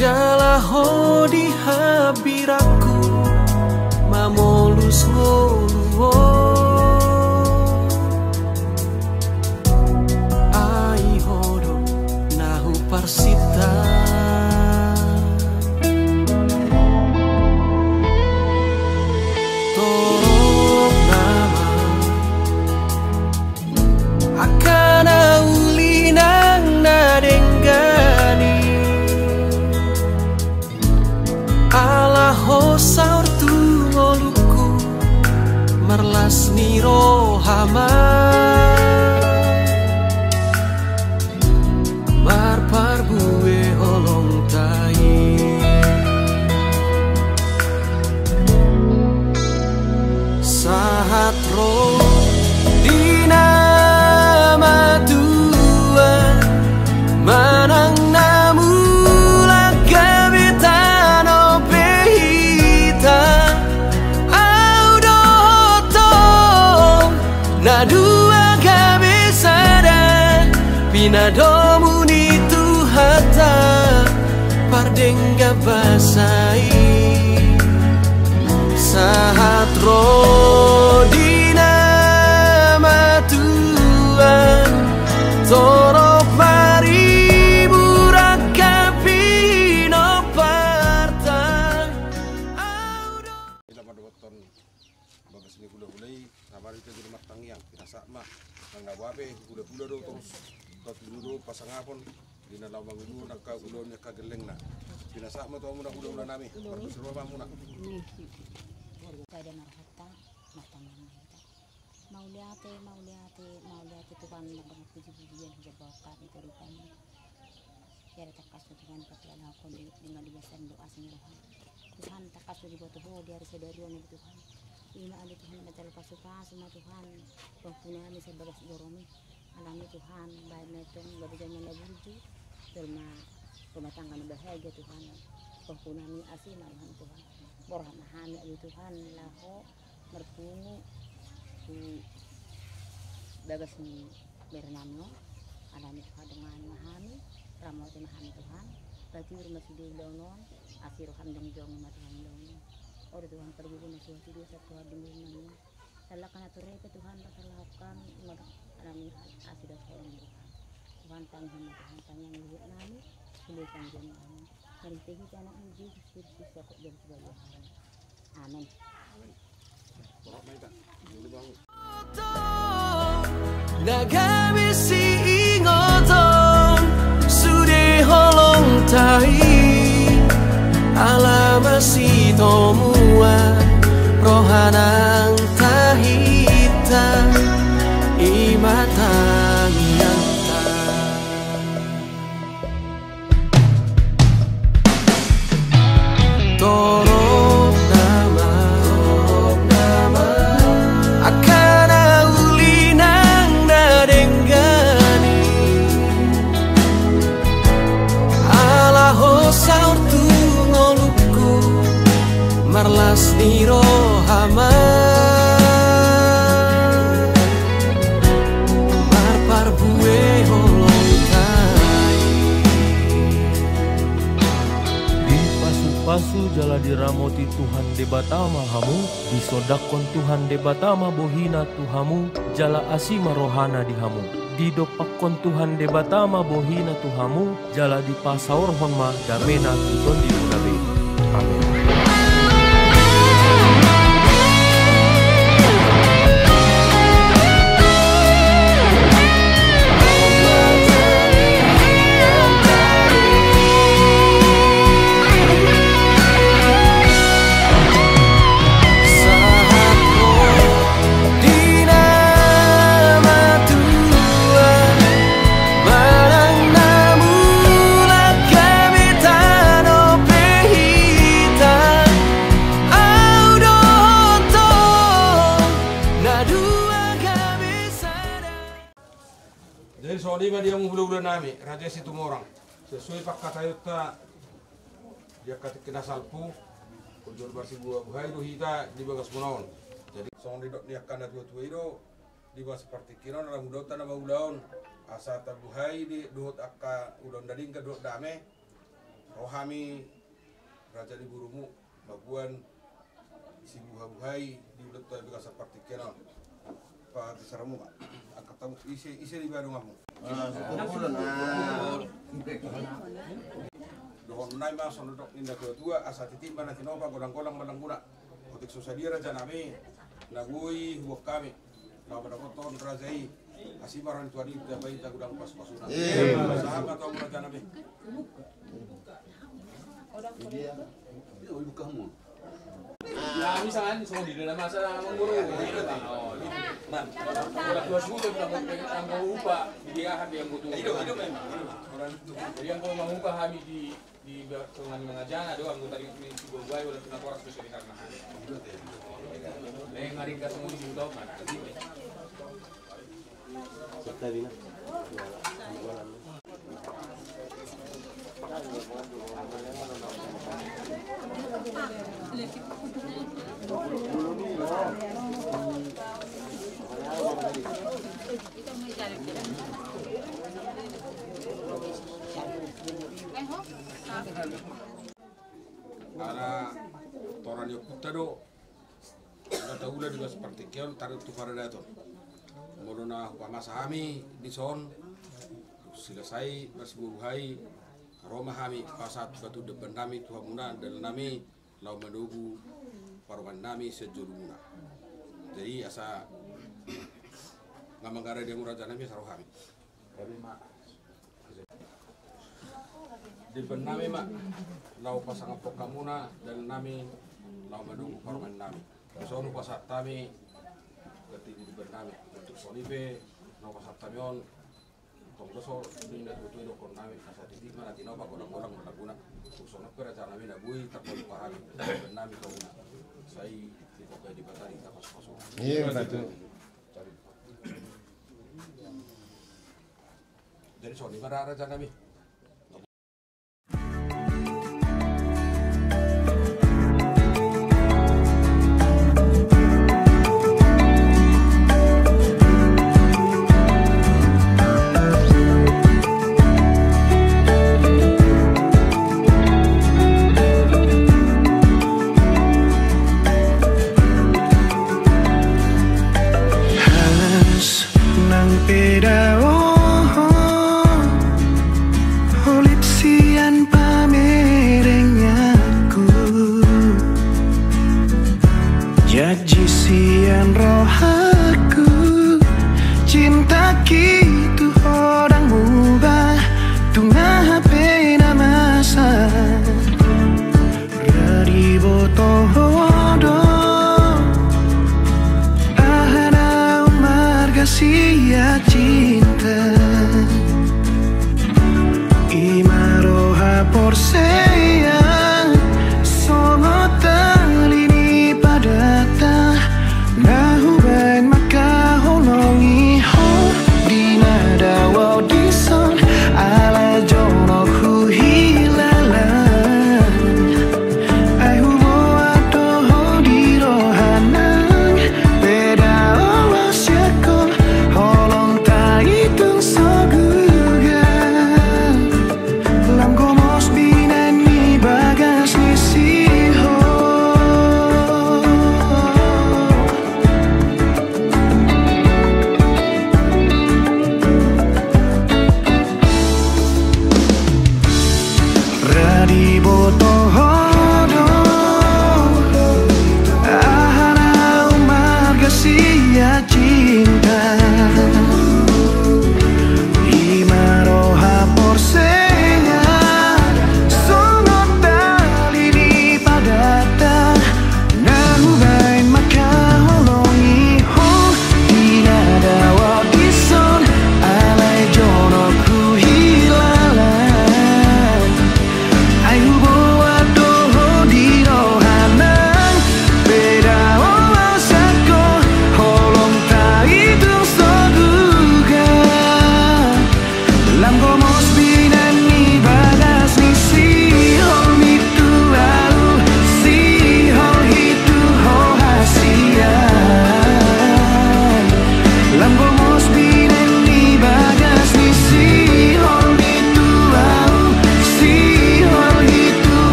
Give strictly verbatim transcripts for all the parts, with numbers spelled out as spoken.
Jala ho di hambirangku mamolus ngolu on. Ai ho do na huparsinta. Torop nama angka na uli nang na denggan i. Ala ho saor tu ngolungku marlas ni roha ma. Marparbue holongta i. Sahat ro di na matua manang na mulak gabe tano pe hita. Au dohot ho na dua gabe sada, pinadomu ni Tuhanta pardenggan basa i. Sahat ro di na matua torop maribur angka pinomparta. Au do- Ila mandohothon bagas ni hulahula i, na marhite jolo martangiang, pinasahat ma. Nang na boha pe hulahula do, torus tatudu do pasangapon di na laho manguluhon angka ulaon ni angka gellengna. Pinasahat ma tu hamuna hulahula nami, marhite roha ma hamuna. Pada marhata, martangiang ma hita. Mauliate, mauliate, mauliate Tuhan, na marpuji-pujian hujambaon hami tu adopanMu. Ia tangkas do Tuhan, parhalashon di, di na di bagasan doa sian roha. Tuhan, tangkas do diboto Ho di ari sadari on ale Tuhan. Ima ale Tuhan, manjalo pasu-pasu ma Tuhan pahompunami sian bagas joroMi. Alani Tuhan, bahen ma i tong gabe jolma na burju, jolma rumah tangga na bahagia Tuhan. Pahompunami asi ma Tuhan, Tuhan. Borhat ma hami ale Tuhan, laho marpungu tu bagas ni berenami on. Alani Tuhan, dongani ma hami, ramoti ma hami Tuhan. Patiur ma sude ulaon on, asi rohaM, jongjong ma Tuhan ulaon on. O do Tuhan, pargogoi ma sude dosa Tuhan di ngolunami on. Sala angka na ture pe Tuhan, pasahat hami, ima do alani asi dosa on Tuhan. Tuhan, tangiangi ma Tuhan, tangiangi luhutnami, sude tangiangi nami. Marhite-hite AnakMu Jesus Kristus, Jakob dan Tuhan Yohanes. Amen. Na gabe siingoton sude holongta i, ala masitomuan roha nang tahinta, ima tangiangta. Torop nama angka na uli nang na denggan i. Ala Ho saor tu ngolungku, marlas ni roha ma. Marparbue holongta i. Dipasu-pasu jala diramoti Tuhan Debata ma hamu, disondangkon Tuhan Debata ma bohiNa tu hamu, jala asi ma rohaNa di hamu. Didompakkon Tuhan Debata ma bohiNa tu hamu, jala dipasaorhon ma dameNa tu tondimuna be. Amen. Sahat ro di na matua manang na mulak gabe tano pe hita, au dohot ho na dua gabe sada. Jadi songon i ma di hamu hulahula nami, Raja Situmorang. Sesuai pangkataionta di angka tingki na salpu, jolo marsibuha-buhai do hita di bagasmuna on. Jadi songon nidok ni angka na tua-tua i do, di bagas partingkian on ala mulaonta nama ulaon, asa tabuhai di dohot angka ulaon na denggan dohot dame. Rohami raja ni borumu, maguan sibuhabuhai di ulaon tu bagasan partingkian on. Pageser hamu ma angka tamu, ise, ise di badung hamu. Dohonon nami ma songon didok ni natuatua, asa titi ma na tinopa, godang-godang ma langguna. Otik so sadia raja nami na boi huboan hami, na manabothon raja i, asi ma roha ni Tuhan i, tabai tagodang pasupasuna. Sahat ma tu hamu raja nami. Ya, misalnya, so di dalam masa mengguru. Nah, dua sudah bilang, anggo upa, dia hati yang butuh. Jadi, anggo mau upa, hami di, di tongan mangajana do, anggo tadi di Sibuhabuhai, wala tuna koras bisa dikarna hami. Nah, yang hari kasih mau di utama. Ala toran ni ompunta do. Nda taula di bagasan partingkian on, taringot tu paradaton. Molo na hupamasa hami dison, silas ai marsibuhabuhai, ro ma hami pasahat batu deban nami tu hamuna, dalan nami, laho manogu parumaen nami sian jolomuna. Jadi asa nga mangarade hamu raja nami, asa ro hami. Deban nami ma laho pasangaphon hamuna, dalan nami laho manogu parumaen nami. Dison hupasahat hami ganti ni deban nami. Tung songon i pe na hupasahat hami on, tong do so di natuatua i dohonon nami, asa titi ma na tinopa, godang-godang ma langguna. Tung songon i pe raja nami na boi tarpadu hami, deban nami tu hamuna. Sai dipangke Debata di hita pasupasu. Iya, betul. Jadi songon i ma raja nami. Nang pe dao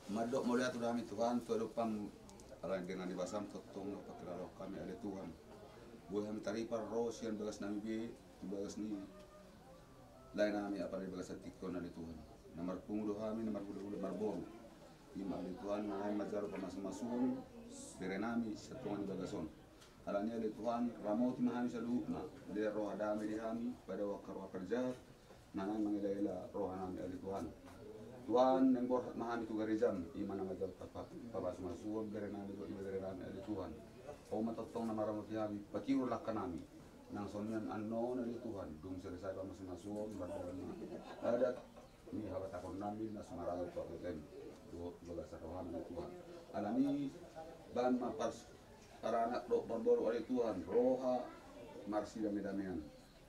Mandok mauliate do hami Tuhan tu adopanMu, alai dengan di basaM tongtong na pakilalahon hami ale Tuhan. Boi hami taripar ro sian bagas nami be tu bagas ni lae nami apala di bagasan tingki on ale Tuhan. Na marpungu do hami na marhulahula marboru. Ima ale Tuhan na naeng manjalo pamasumasuon bere nami sian tonga ni bagas on. Alani ale Tuhan, ramoti ma hami saluhutna, lehon roha dame di hami, padao angka roha parjahat na naeng mangelahela roha nami ale Tuhan. Tuhan, naeng borhat ma hami tu garejaM, ima na manjalo pa- pa- pamasumasuon bere nami dohot ibebere nami ale Tuhan. Ho ma tongtong na maramoti hami, patiur langka nami. Nang songon i annon ale Tuhan, dung selesai pamasumasuon, mardalan ma adat ni habatahon nami na sumarayo tu apotem dohot tu bagasan rohaM ale Tuhan. Alani i, bahen ma pars- paranak dohot parboru ale Tuhan, roha marsidamedamean.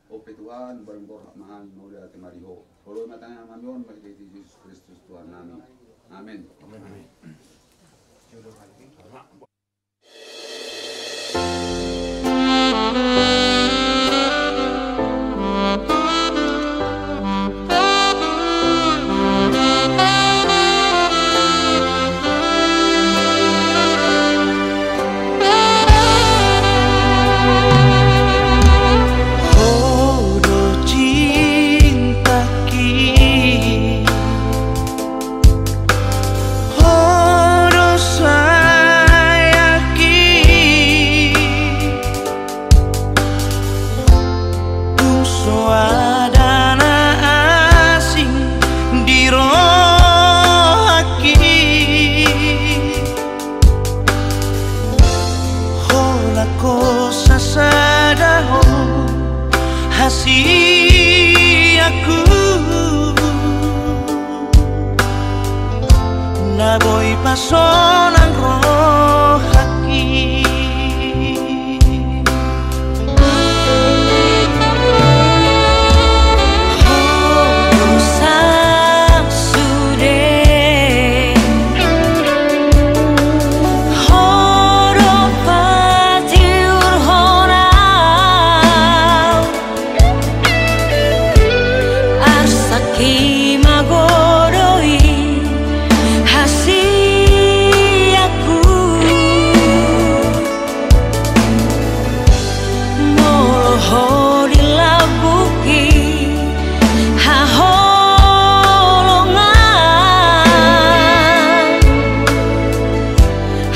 Onpe Tuhan, bahen borhat ma hami mauliate ma di Ho. Holoi ma tangiang nami on marhitehite Jesus Kristus Tuhan nami. Amen. Amen. Ho do cintaki, ho do sayangki. Dung so ada na asing di rohangki, holan ho sasada ho hasianku. Na boi pasonang rohangki. Ho do sangsude, ho do patiurhon au. Arsak i magodoi hasianku. Molo ho di lambungki haholongan,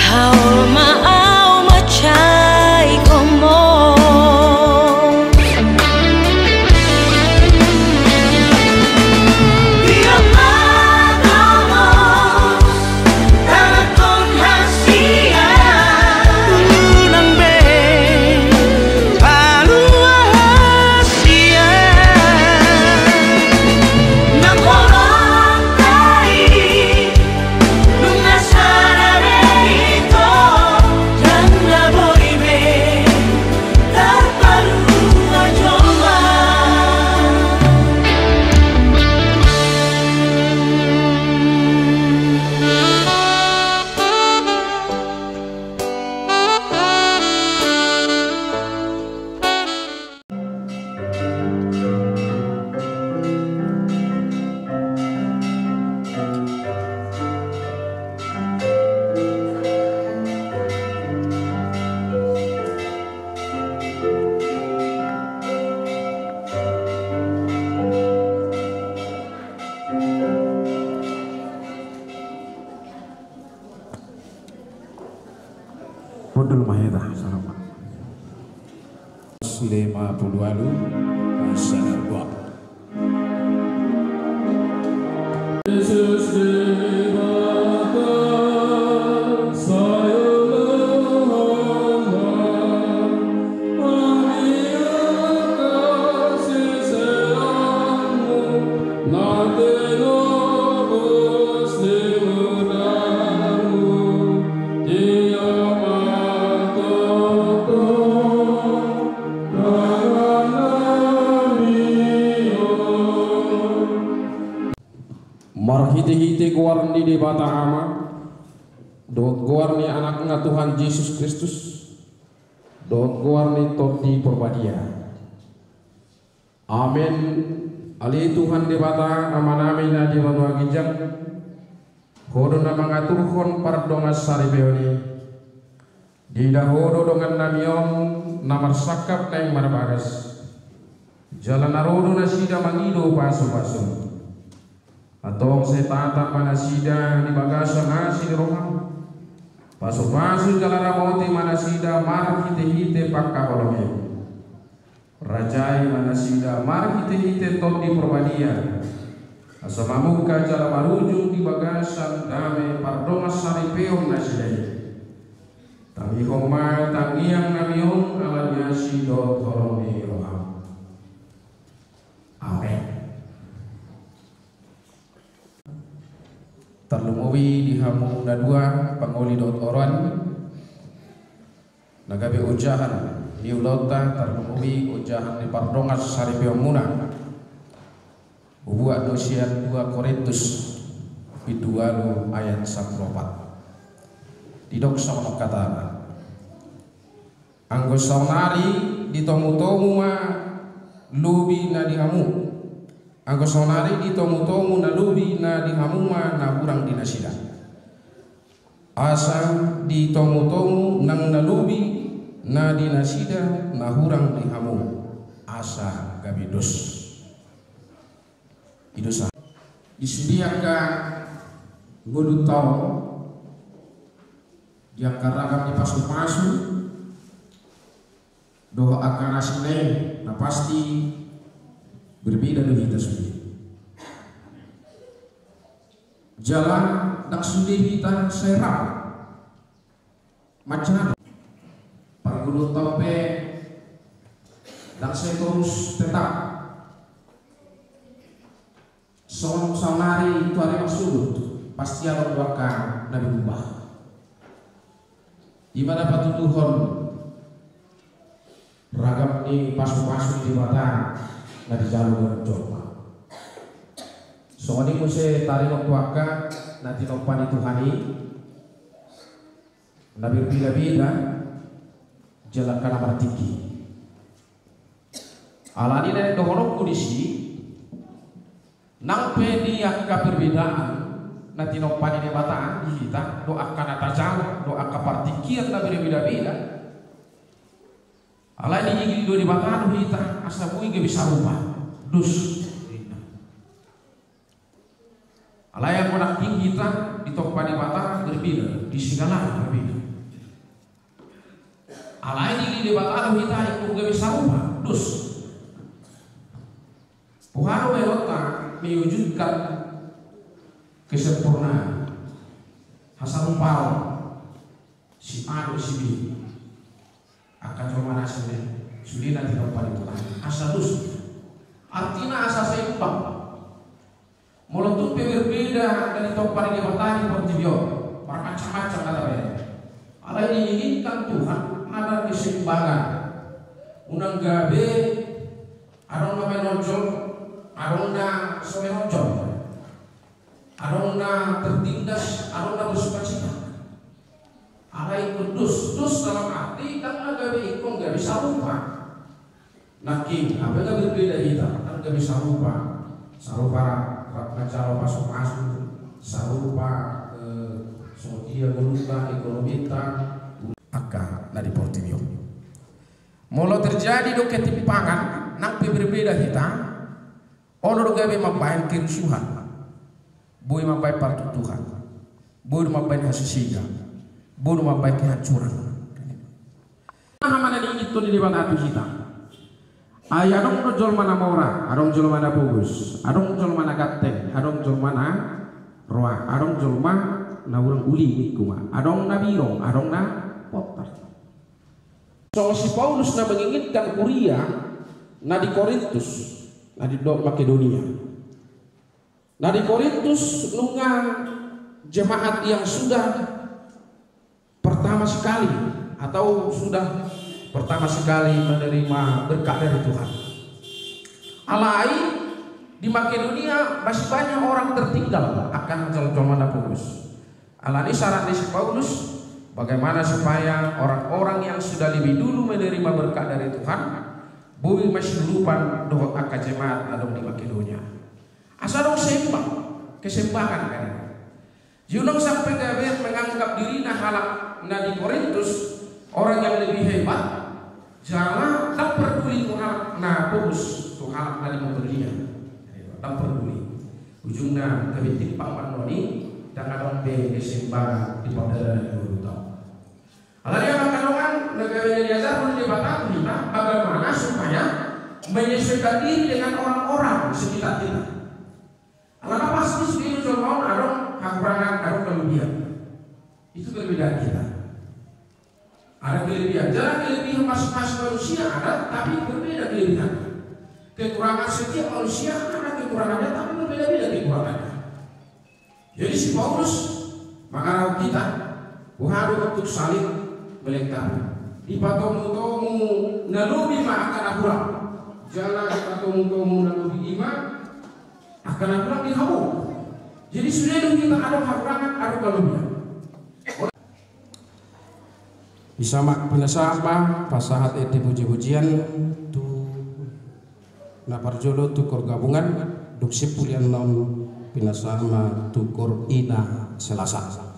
haol ma au mansai komo. Biar ma gomos tangan on hasian, unang be palua hasian. Nang holong tai nunga sada be ito, ndang na boi be tarpalua jolma. Hundul ma hita, salam. Lima puluh walu, salam. Marhitehite goar ni Debata Ama, dohot goar ni Anakna Tuhan Jesus Kristus, dohot goar ni Tondi Porbadia. Amen. Ale Tuhan Debata Amanami na di banua ginjang, Ho do na mangaturhon pardongansaripeon i. Diida ho do dongannami on na marsangkap naeng marbagas. Jala na ro do nasida mangido pasupasu. Antong sai tatap ma nasida di bagasan asi ni roham. Pasupasu jala ramoti ma nasida marhitehite pangkaholongion. Rajai ma nasida marhitehite Tondi Porbadia, asa mamungka jala marujung di bagasan dame pardongansaripeon nasida i. Tangihon ma tangiangnami on ala ni asi dohot holong ni roham. Amen. Tarlumobi di hamu na dua, pangoli dohot oroan, na gabe ojahan ni ulaonta, tarlumobi ojahan ni pardongansaripeonmuna. Hubuat do sian dua Korintus pitu ualu ayat sampulu opat. Didok songon on hatana. Anggo saonari ditomutomu ma lobi na di hamu. Anggo saonari ditomutomu na lobi na di hamu ma na hurang di nasida. Asa ditomutomu nang na lobi na di nasida na hurang di hamu. Asa gabe dos. I do sa. Di sude angka ngolunta on, di angka ragam ni pasupasu dohot angka na asing na i, na pasti berbeda do hita sude. Jala ndang sude hita sai rap manjalo parguru tope, ndang sai torus tetap. Songon saonari tu ari mangsuhut, pasti adong do angka na berubah. I ma na patuduhon ragam ni pasupasu ni Debata na dijalo ganup jolma. Songon i muse taringot tu angka na tinompa ni Tuhan i, na berbeda-beda, jala angka na martingki. Alani na dohononku disi, nang pe di angka perbedaan na tinompa ni Debata di hita, do angka na tajalo, do angka partingkian na berbeda-beda. Alai digigit do Debata do hita asa boi gabe sarupa. Dos. Alai anggo nangkin hita ditompa Debata berbeda, di segala hal berbeda. Alai digigit Debata do hita ingkon gabe sarupa. Dos. Boha do baenonta mewujudkan kesempurnaan, hasarupaon si A dohot si B. Angka jolma na asing na i, sude na tinompa ni Tuhan, asa dos. Artina asa seimbang. Molo tung pe berbeda na tinompa ni Debata di portibi on, marmacam-macam na tabaen. Alai diinginkan Tuhan ada keseimbangan. Unang gabe adong na menonjol, adong na so menonjol. Adong na tertindas, adong na bersukacita. Alai ingkon dos, dos dalam arti ndang na gabe ingkon gabe sarupa. Nangkin, hape na berbeda hita, ndang gabe sarupa. Sarupa rap manjalo pasupasu, sarupa, eh, songon dia ngolunta, ekonominta, angka na di portibi on. Molo terjadi do ketimpangan, nang pe berbeda hita, olo do gabe mambaen kerusuhan, boi mambaen partuktuhan, boi do mambaen hasisigan, boi do mambaen kehancuran. Aha ma na diinginhon ni Debata tu hita? Ai adong do jolma na mora, adong jolma na pogos, adong jolma na ganteng, adong jolma na roa, adong jolma na hurang uli, ningku ma. Adong na birong, adong na potar. Songon si Paulus na menginginkan kuria na di Korintus, na di do-, Makedonia. Na di Korintus nunga jemaat yang sudah pertama sekali atau sudah pertama sekali menerima berkat dari Tuhan. Alai di Makedonia masih banyak orang tertinggal, angka jolma na pogos. Alani sarat ni si Paulus, bagaimana supaya orang-orang yang sudah lebih dulu menerima berkat dari Tuhan boi masiurupan dohot angka jemaat na adong di Makedonia. Asa adong seimbang, keseimbangan kan. Junub sampe gabe menganggap dirina halak na di Korintus orang yang lebih hebat, jala ndang perduli tu halak na polos, tu halak na di mangkon dia. Ndang perduli. Ujungna gabe timpang mandoni, ndang adong be keseimbangan di pardalanan ni ngolunta. Alani i, angka dongan na gabe na niajarhon Debata tu hita, bagaimana supaya menyesuaikan diri dengan orang-orang sekitar kita. Alana pasti sude jolma on adong hakurangan, adong kelebihan. Itu perbedaan kita. Ada kelebihan. Jala kelebihan masing-masing manusia ada, tapi berbeda kelebihan. Kekurangan setiap manusia ada kekurangannya, tapi berbeda-beda kekurangannya. Jadi si Paulus mangarahon hita, boha do untuk saling melengkapi. Dipatomu-tomu na lobi ma angka na hurang. Jala dipatomu-tomu na lobi i ma angka na hurang di hamu. Jadi sude do hita adong hakurangan, adong kelebihan. Isa ma, pinasahat ma, pasahat ende puji-pujian tu na parjolo tu Koor Gabungan, dung simpul i annon pinasahat ma tu Koor Ina Selasa.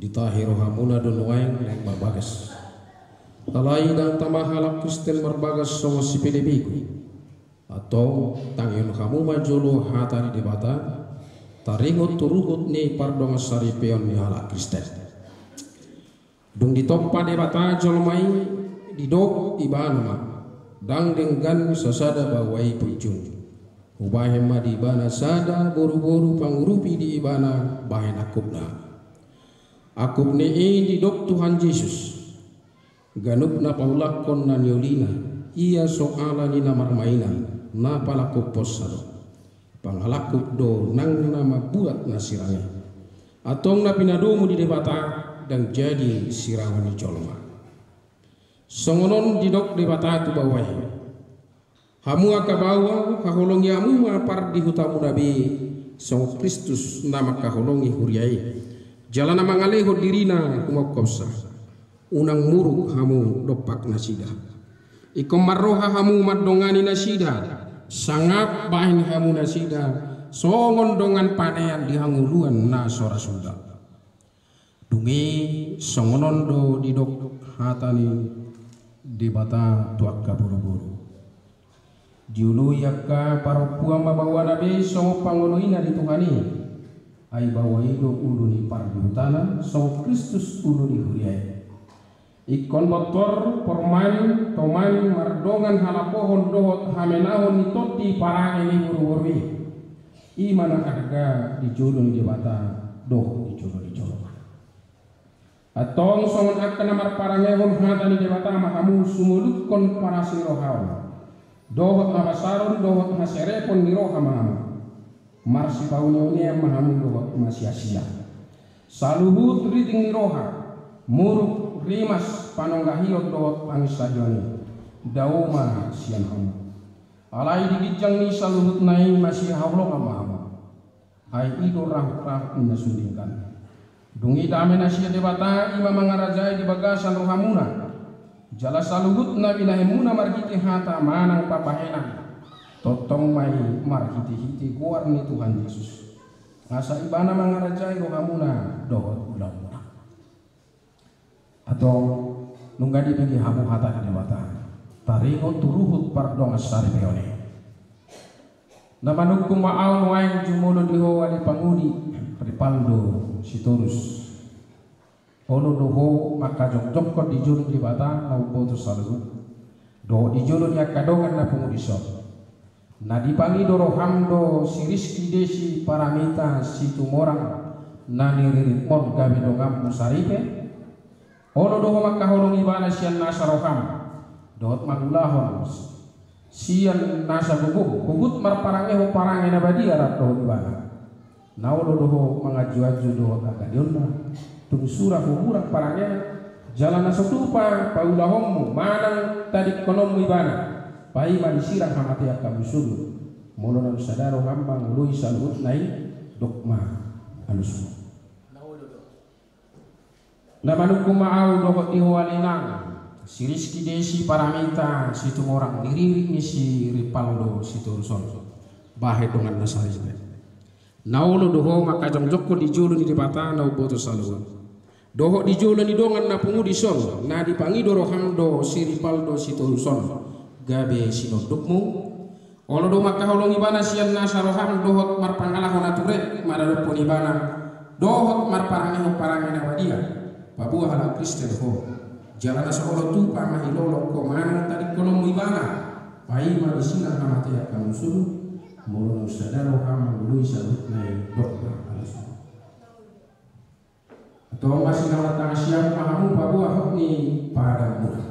Tahi rohamuna do nuaeng naeng marbagas. Alai ndang tama halak Kristen marbagas songon sipelebegu. Antong tangihon hamu ma jolo hata ni Debata, taringot tu ruhut ni pardongansaripeon ni halak Kristen. Dung ditompa Debata jolma i, didok ibana ma, ndang denggan sasada baoa i punjung. Hubahen ma di ibana sada boruboru pangurupi di ibana bahen angkupna. Angkup ni i didok Tuhan Jesus. Ganup na paulakkon na niolina, ia so ala ni na marmainan, na palangkuphonsa do. Pangalangkup do nang na mambuat na sirang i. Antong na pinadomu di Debata ndang jadi sirangon ni jolma. Songon on didok Debata tu baoa i. Hamu angka baoa, haholongi hamu ma pardihutamuna be, songon Kristus na mangkaholongi huria i. Jala na mangalehon dirina humongkopsa. Unang muruk hamu dompak nasida. Ingkon marroha hamu mandongani nasida, sangap bahen hamu nasida, songon dongan panean di hangoluan na so ra suda. Dung i songon on do didok hata ni Debata tu angka boruboru. Dioloi angka parompuan ma baoana be songon pangoloina di Tuhan i. Ai baoa i do ulu ni pardihutana, songon Kristus ulu ni huria i. Ingkon bontor, porman, toman, mardongan halapohon dohot hamenahon ni tondi parange ni boruboru i. I ma na arga di jolo ni Debata dohot di jolo ni jolma. Antong songon angka na marparangehon hata ni Debata ma hamu sumolukkon parasi rohaon, dohot habasaron dohot haserepon ni roha ma hamu. Marsipauneaunean ma hamu dohot masiasian. Saluhut riting ni roha, muruk, rimas, panonggahion dohot panginsarion i, dao ma sian hamu. Alai di ginjang ni saluhutna i masihaholongan ma hamu. Ai i do rahutrahut ni na so denggan. Dung i dame na sian Debata i ma mangarajai di bagasan rohamuna. Jala saluhut na binahenmuna marhite hata manang pambahenan, tongtong ma i marhitehite goar ni Tuhan Jesus. Asa ibana mangarajai rohamuna dohot ulaonmuna. Antong nunga dibege hamu hata ni Debata, taringot tu ruhut pardongansaripeon i. Na manungkun ma ahu nuaeng jumolo di ho ale pangudi Ripaldo Sitorus. Olo do ho mangkajongjongkon di jolo ni Debata na umboto saluhut. Dohot di jolo ni angka dongan na pungu dison. Na dipangido roham do si Rizky Desi Paramita Situmorang na niriritmon gabe donganmu saripe. Olo do ho mangkaholongi ibana sian nasa roham dohot mangulahon sian nasa gogo huhut marparangehon parange na badia rap dohot ibana. Na olo do ho manganjuanju dohot angka dionna, tung sura humurang parangena, jala na so tupa paulahonmu manang tadingkononmu ibana, paima disirang hamatean hamu solu. Molo naung sada roham mangoloi saluhutna i, dok ma alusmu. Na manungkun ma ahu dohot di ho ale inang, si Rizky Desi Paramita Situmorang, niririt ni si Ripaldo Sitorus on, bahen donganna saripe. Na olo do ho mangkajongjongkon di jolo ni Debata na umboto saluhut, dohot di jolo ni dongan na pungu dison, na dipangido roham do si Ripaldo Sitorus on gabe sinondukmu. Olo do mangkaholongi ibana sian nasa roham dohot marpangalaho na ture maradophon ibana, dohot marparangehon parange na badia. Paboa halak Kristen ho, jala na so olo tupa mangilolong ho manang tadingkononmu ibana, paima disirang hamatean hamu solu. Molo naung sada roham mangoloi saluhutna i, dok ma alusmu. Antong masihaholongan tangan sian hamu paboa hot ni padanmuna.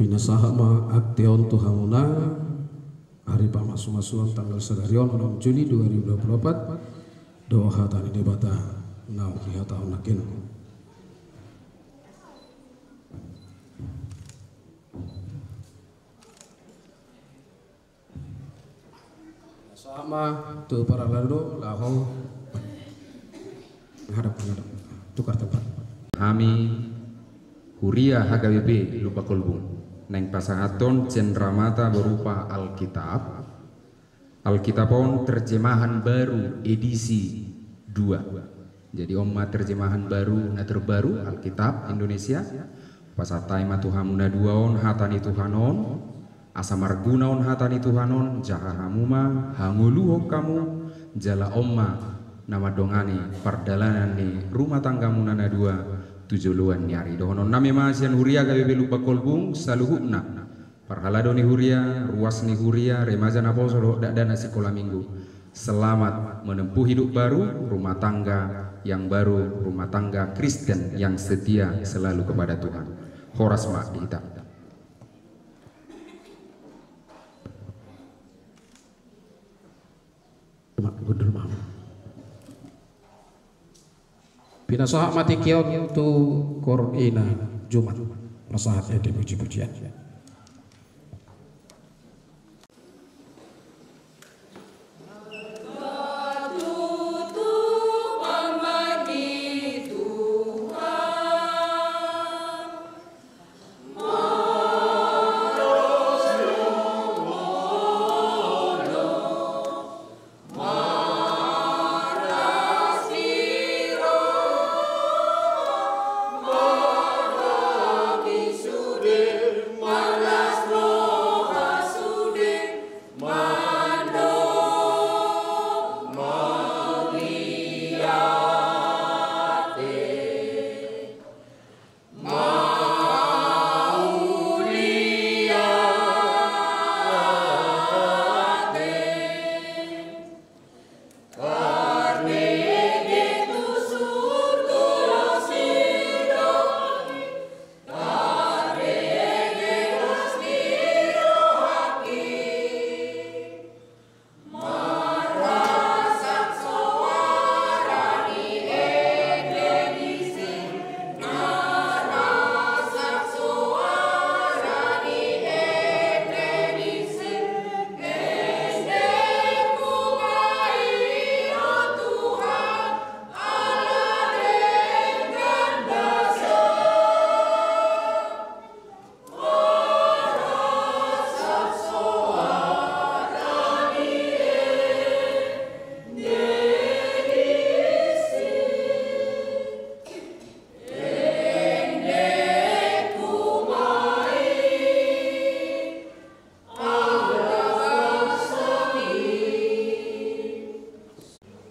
Na sahat ma ate on tu hamuna, ari pamasumasuon tanggal sadari on, onom Juli dua ribu dua puluh empat, do hata ni Debata naung dihatahon nangkin. Sahat ma tu parhalado, laho menghadap, menghadap. Tukar tempat. Hami huria H K B P Lumban Kolbung naeng pasahathon cenderamata berupa Alkitab. Alkitab on terjemahan baru edisi dua. Jadi on ma terjemahan baru na terbaru Alkitab Indonesia. Pasahat hami ma tu hamu na dua on hata ni Tuhan on. Asa marguna on hata ni Tuhan on, jaha hamu ma hangoluhon hamu, jala on ma na mandongani pardalanan ni rumah tanggamuna na dua tu joloan ni ari. Dohonon nami ma sian huria H K B P Lumban Kolbung saluhutna. Parhalado ni huria, ruas ni huria, remaja naposo dohot dakdanak sikola minggu. Selamat menempuh hidup baru, rumah tangga yang baru, rumah tangga Kristen yang setia selalu kepada Tuhan. Horas ma di hita. Pinasahat ma tingki on tu koor ina Jumat. Pasahat ende pujipujian.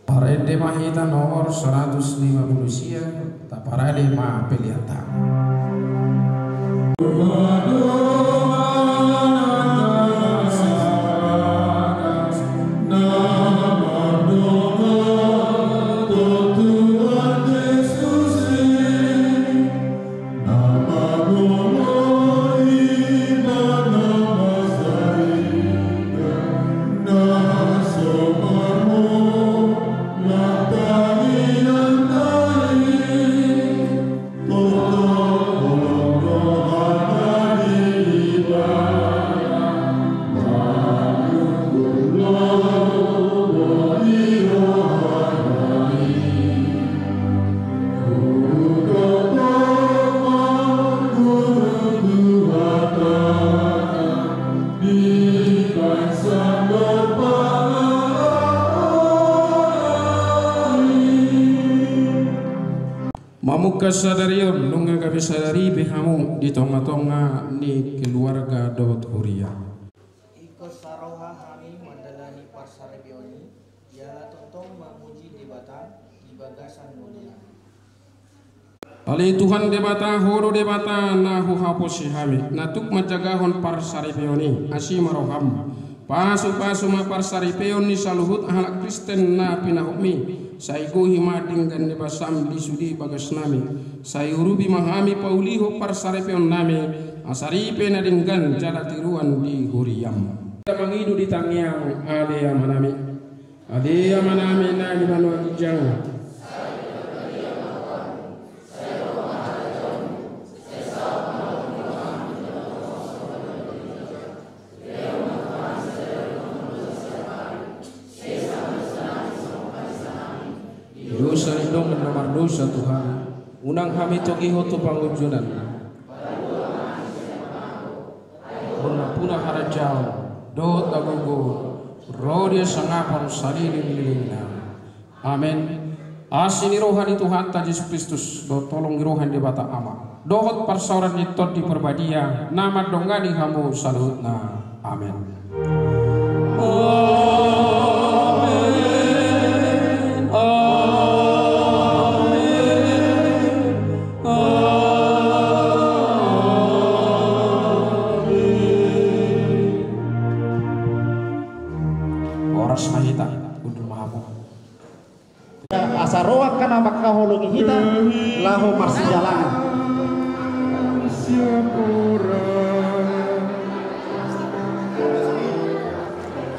Parende ma hita nomor seratus lima puluh sia, taparade ma peleanta. Mamungka sadari on, nunga gabe sadari be hamu di tongatonga ni keluarga dohot huria. Ingkon saroha hami mandalani parsaripeon i, jala tongtong mamuji Debata di bagasan ngoluna. Ale Tuhan Debata, Ho do Debata na huhaposi hami, na tuk manjagahon parsaripeon i. Asi ma roham. Pasupasu ma parsaripeon ni saluhut halak Kristen na pinahupmi. Sai gohi ma denggan ni basam di sude bagasnami. Sai urupi ma hami paulihon parsaripeonnami. Asa ripe na denggan jala tiruan di huriam. Mangido di tangiang, ale Amanami. Ale Amanami na di banua ginjang. Dosa ni dongan na mardosa, Tuhan, unang hami togihon tu pangunjunan. Bona puna harajaon dohot hagogoon ro di hasangapon saleleng ni lelengna. Amen. Asi ni roha ni Tuhanta Jesus Kristus dohot holong ni roha ni Debata Ama dohot parsaoran ni Tondi Parbadia na mandongani hamu saluhutna. Amen. Amen. Amen. Amen. Horas ma hita, unduk ma hamu. Asa ro angka na mangkaholongi hita laho marsijalangan.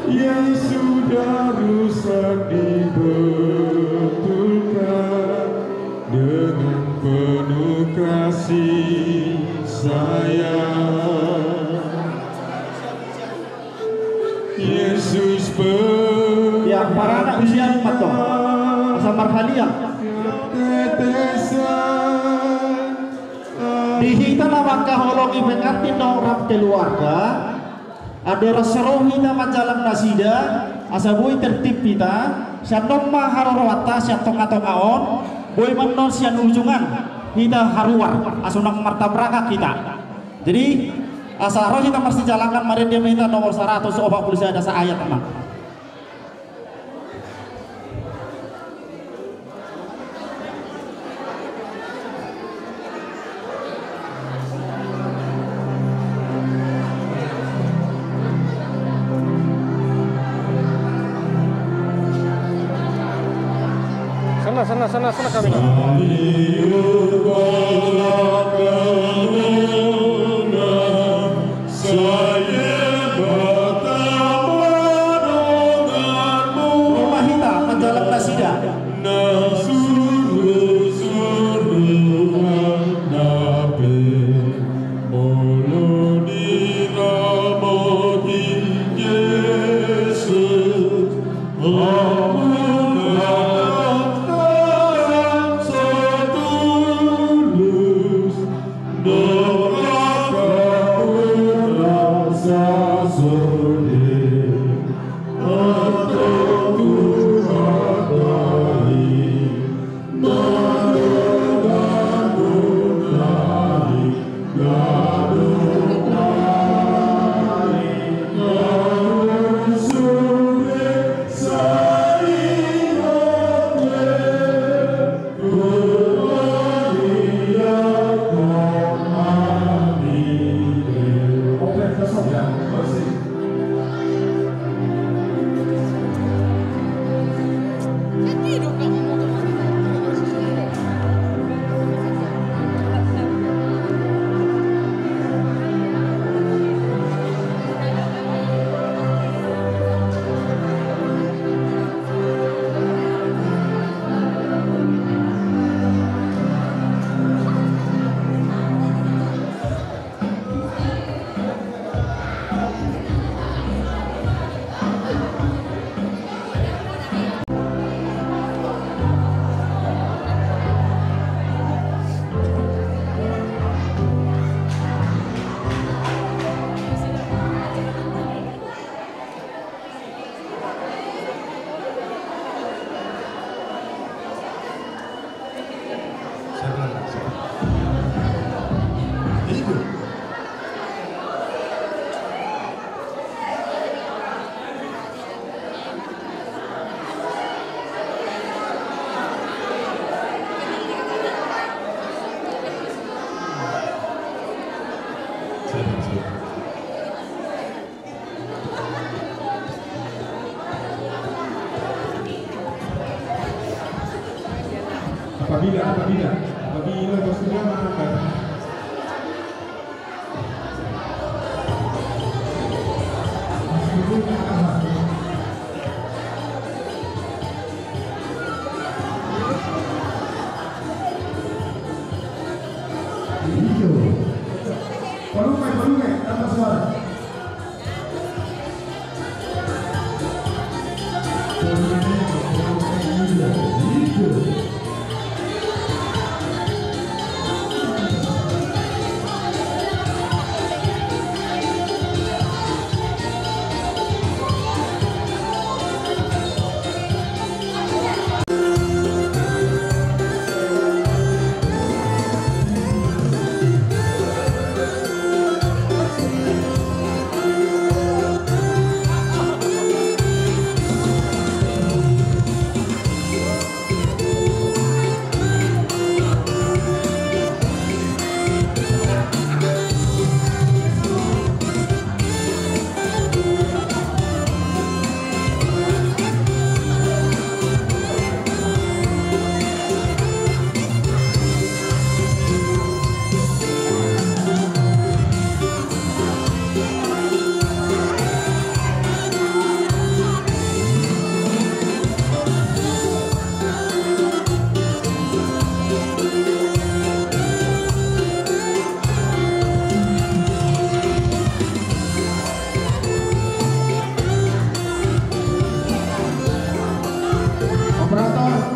Yang sudah rusak dibetulkan dengan penuh kasih sayang. Yesus. Ya, paranak usian mato. Asa marhaliang. Di hita na mangkaholongi pengantin dohot rap keluarga, andorang so ro hita manjalang nasida, asa boi tertib hita, sian on ma haroroanta sian tonga-tonga on, boi ma annon sian ujungan hita haruar, asa unang martabrakan hita. Jadi, asa ro hita marsijalangan, marende ma hita nomor saratus opat pulu sada saayat ma. Sana, sana, sana, sana kami. Ro ma hita manjalang nasida. Apabila, apabila, apabila kau sudah makan. Operator,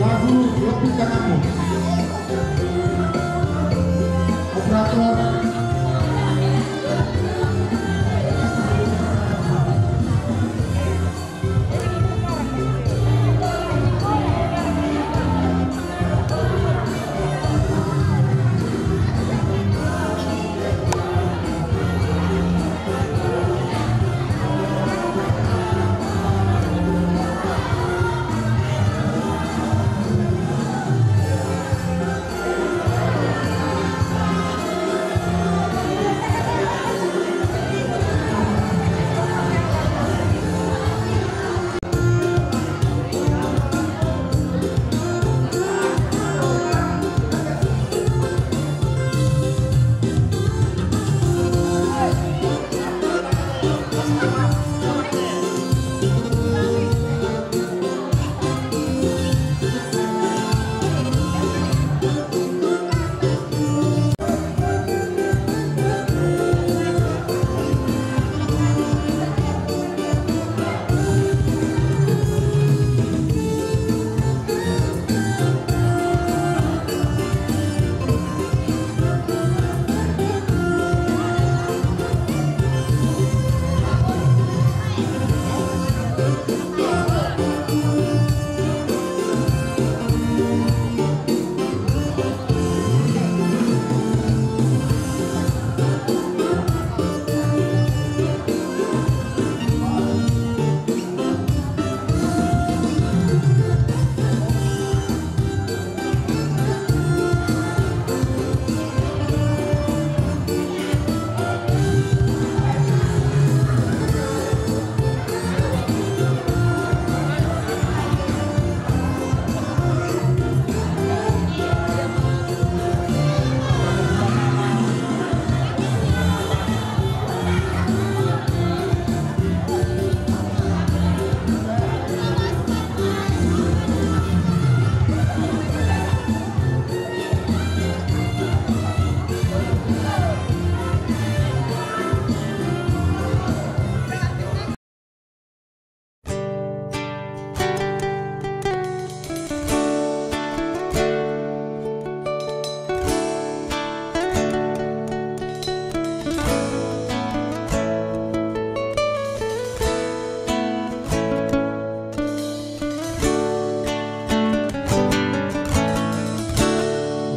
lagu Lepihkan Aku. Operator.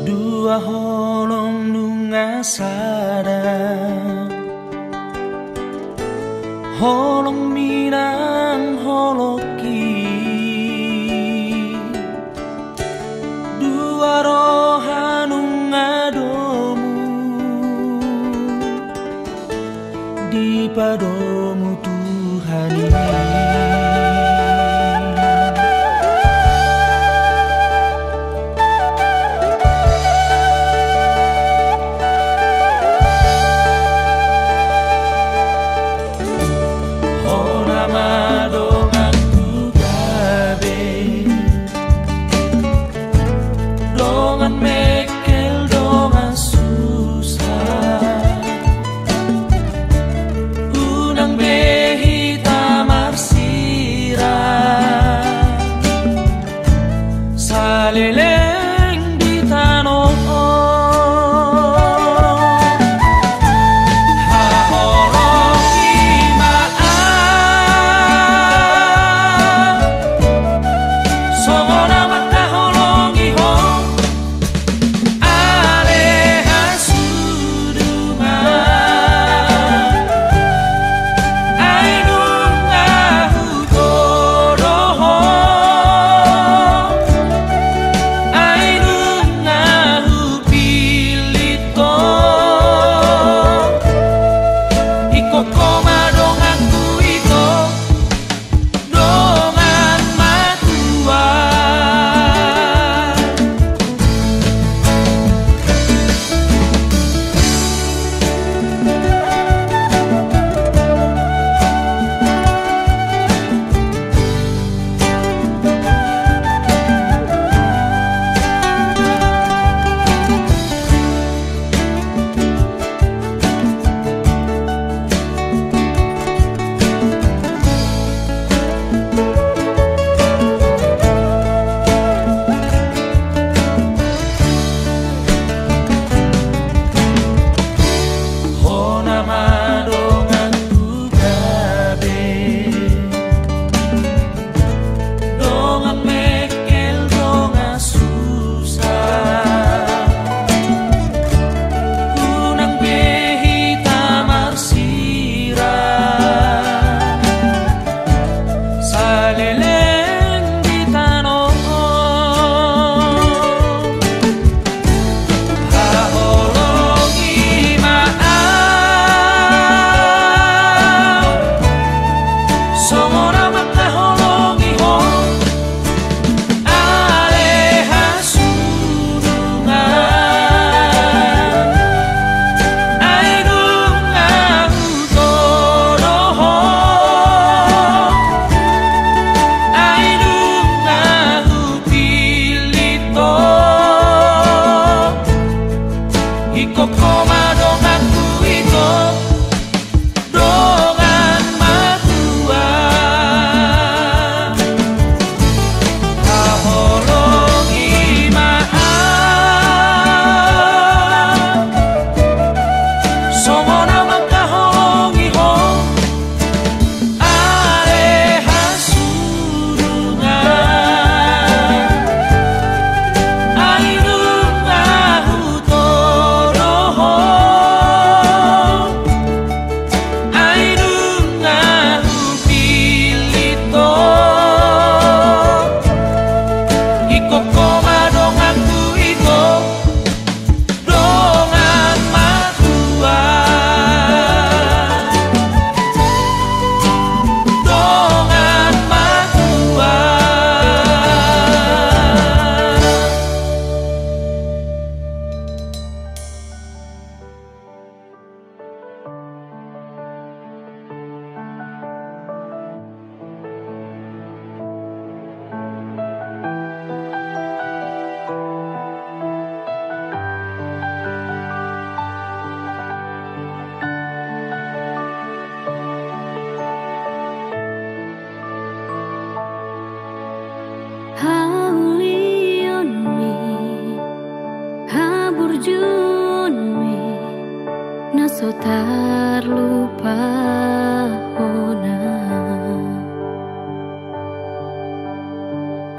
Dua holong nunga sada, holong minang holong i. Dua roha nunga domu dipadomu Tuhan i. Hona ma Leleng di tano on. Haholongi ma au songon ahu mangkaholongi ho. Ale hasurungan, ai nunga hutodo ho, ai nunga hupillit ho. Ingkon ho ma donganku ito, dongan matua. Haholongi ma au songon ahu mangkaholongi ho. Ale hasurungan, ai nunga hutodo ho, ai nunga hupillit ho. Ingkon ho ma donganku ito, dongan matua. Dongan matua. Haulion ni haburjuon ni na so tarlupa hona.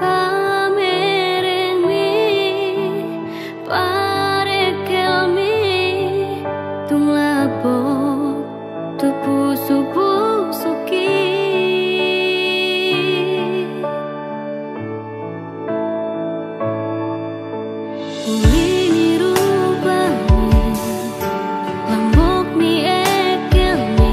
Pamereng ni parengkel ni tung lambok tu pusuk-pusuk i. Uli ni rupa ni lambok ni engkel ni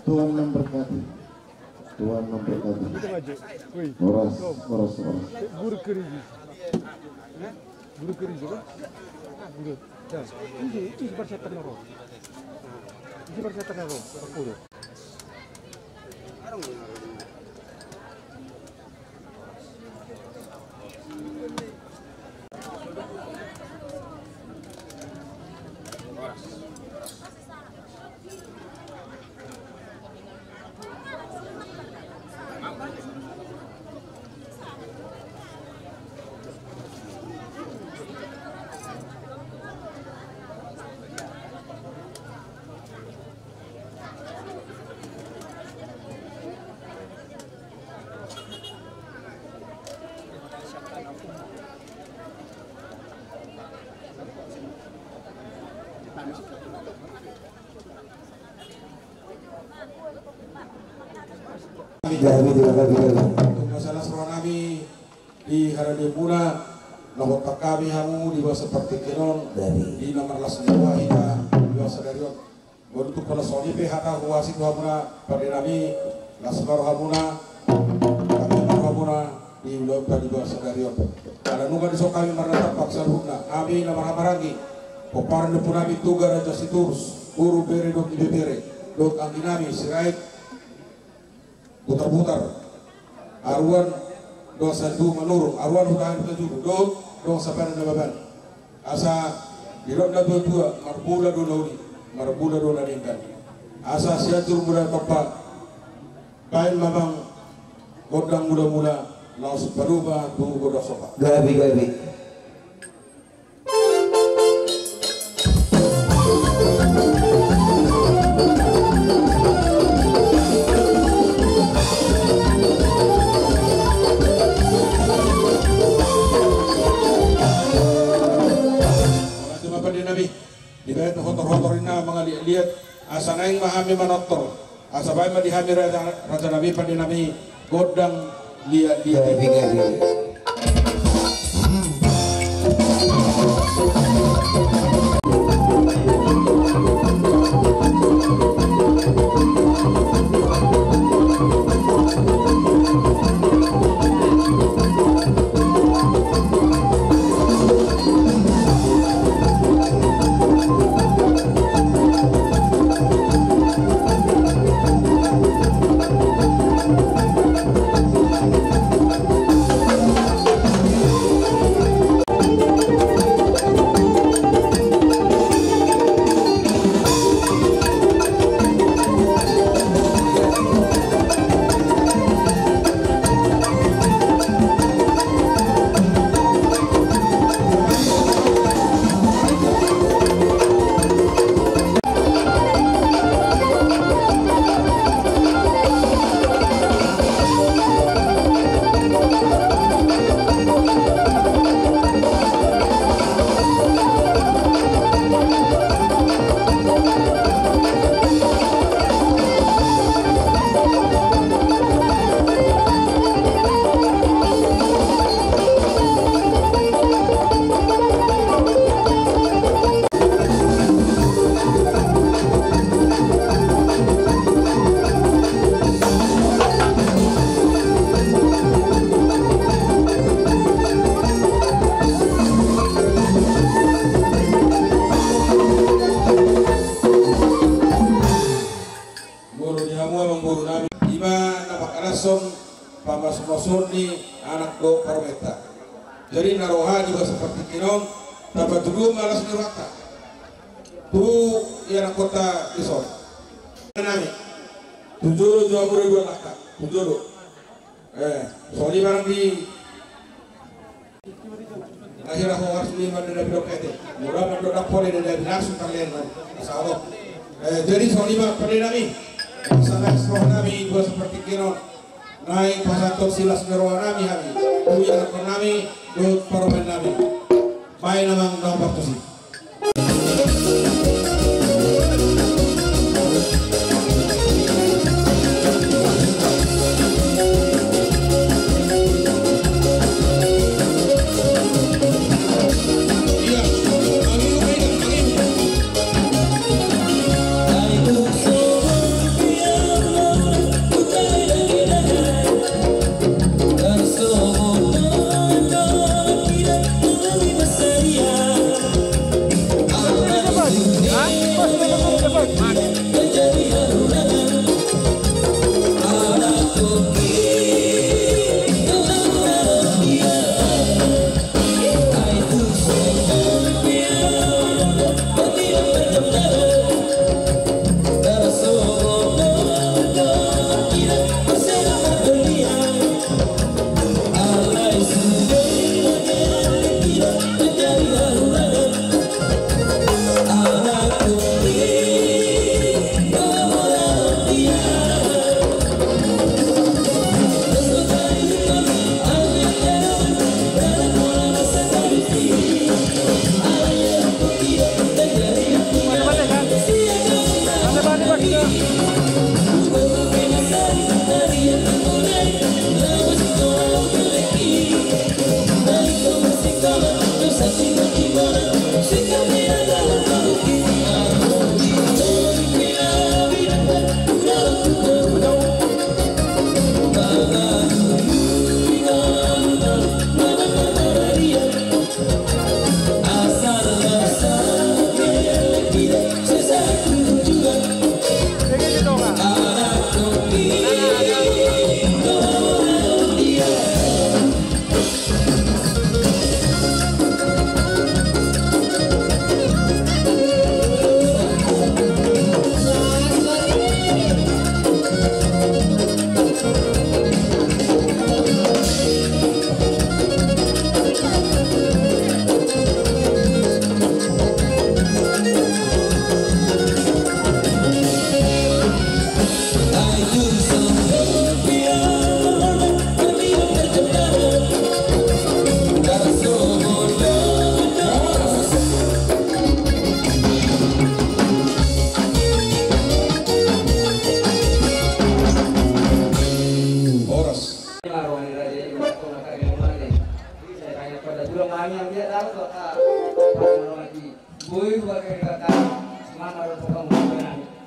Tuhan memberkati. Tuhan memberkati. Horas, horas, horas. Guru kerja. Guru kerja kan? Guru. Nah, ini, ini pada saya tenang, Bro. Nah, ini pada saya tenang, Bro. Sepuluh. Masalah roha nami di haradeon muna, na hotang hami hamu di bagasan partingkian on, di na marlas ni roha hita di bagasan sadari on. Molo tung holan songon i pe hata huasi tu hamuna pande nami, las ma rohamuna, las ma rohamuna di ulaonta di bagasan sadari on. Ala nunga dison hami marnatampak saluhutna, hami na marhahamaranggi, pomparan ni ompu nami Toga Raja Sitorus, boru, bere dohot ibebere, dohot anggi nami Sirait Butarbutar, aruan dohot Sandu Manurung, aruan Hutahaean Hutajulu, dohot dongan Sampadan Nababan. Asa didok natuatua, marmula do na uli, marmula do na denggan. Asa Sianjur Mula Tompa, baen ma amang gondang mulamula, laos paluba tu gondang sopa. Gabe, gabe. Pande nami, dibaen hotor-hotor ninna mangaliat-liat, asa naeng ma hami manortor. Asa baen ma di hami raja, raja nami, pande nami, gondang liat-liat. Boru ni hamu amangboru nami, i ma na pangkalashon pamasumasuon ni anak dohot parumaenta. Jadi na roha di bagasan partingkian on, tapatuduhon ma las ni rohanta tu ianakhonta dison. Nami, tu jolo jo hamu dua angka, tu jolo. Eh, songon i barang di Akhirna ho harus lima dada bilok ete. Mula mandok dapol dada bilang suka lena. Asal. Eh, jadi songon i ma pande nami. Asa las roha nami di bagasan partingkian on. Naeng pasahathon silas ni roha nami hami. Tu ianakhon nami dohot parumaen nami. Baen amang na partusi.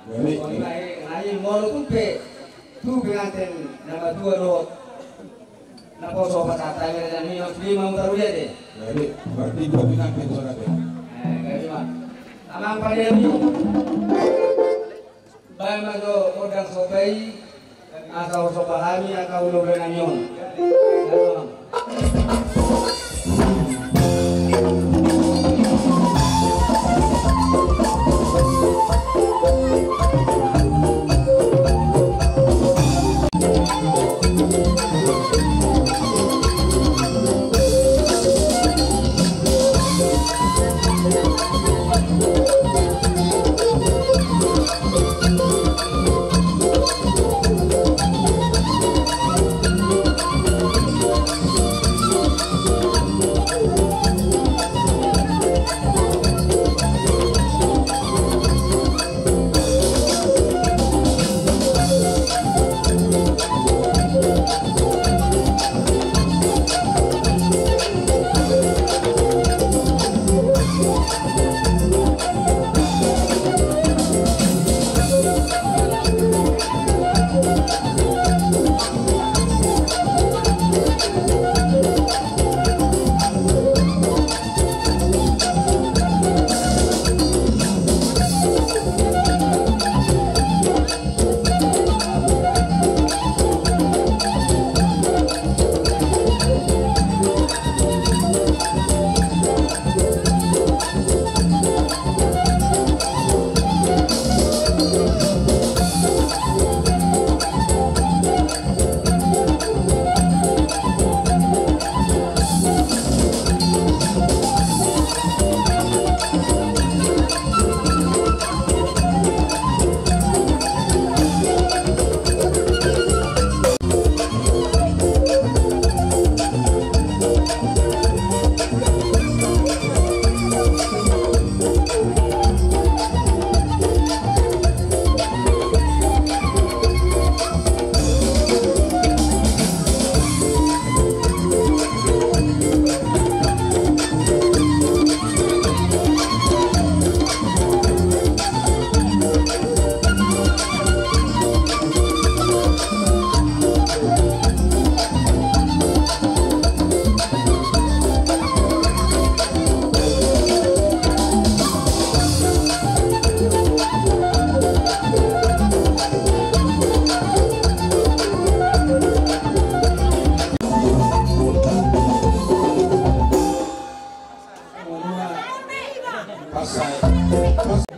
Jadi, na i molo tung pe tu pengantin na matua dohot naposo pasahat hami raja ni on, di mamutar ulia de. Jadi, berarti dua pengantin suara de. Eh, jadi, Mak. Amang pade ni. Baen ma jo gondang somba i, asa hursomba hami angka hulahula nami on.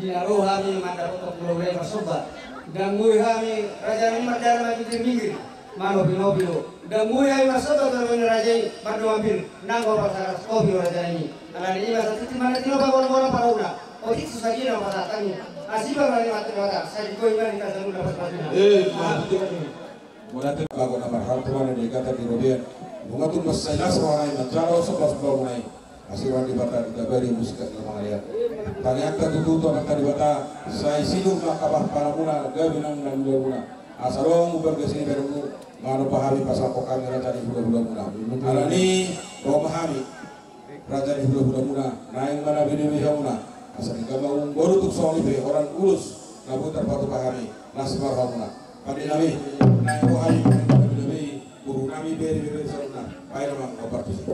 Di na ro hami mandapothon hulahula i marsomba. Ndang boi hami raja nami mardalan maminggirminggir, manopinopi do. Ndang boi hami marsomba tu raja i mandongani pir, nang pasahat kopi raja nami. Alani i ma sahat tingki ma na tinopa, bolon-bolon parhuna. Otik so sadia na pasahat hami. Asi ma roha ni Amanta Debata, sai diboi ma di kasaruna pasahat. Eh, mantap. Mauliate ma, bagot na marhalto ma na di hata di robean. Nunga tung mansai las roha nami manjalo somba-somba muna i. Asi roha ni Debata di tabari musik na mangalean. Tangiangta tutu tu Amanta Debata, sai sidung ma angka parparamuna, gabe nang na hulahula muna. Asa adong umbahen gasini bahenonmu, manopot hami pasahathon hami raja ni hulahula muna. Alani i ro ma hami. Raja ni hulahula muna, naeng ma na binahen hamuna. Asa denggan ma umur boru tung songon i pe holan ulos na boi tarpatupa hami, las ma rohamuna. Pande nami, naeng ro hami, naeng ma na binahen boru nami, bere-bere saluhutna. Baen ma, hombar tusi.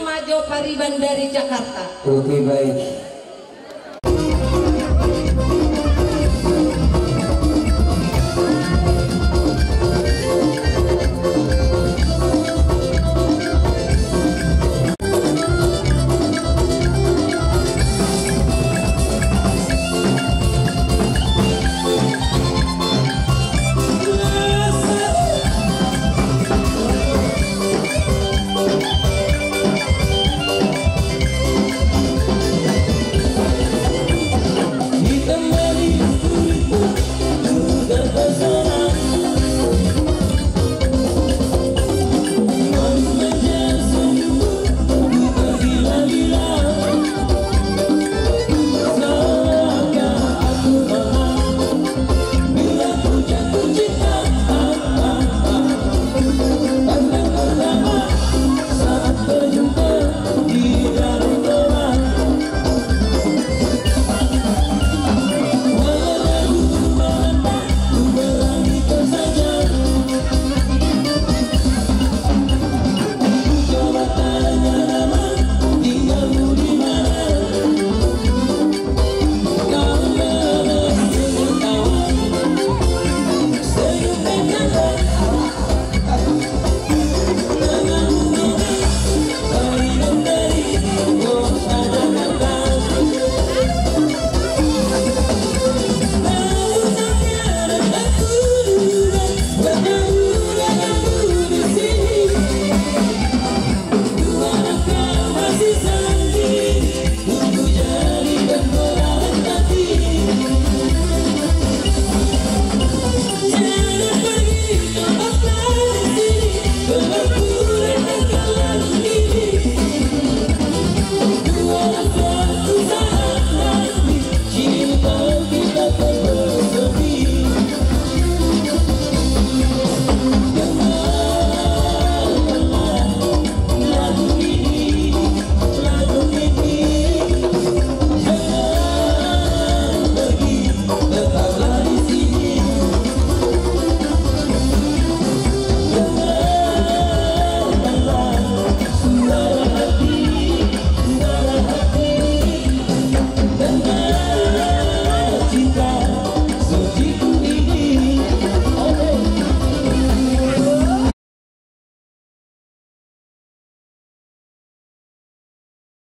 Majo Pariban dari Jakarta. Oke, baik.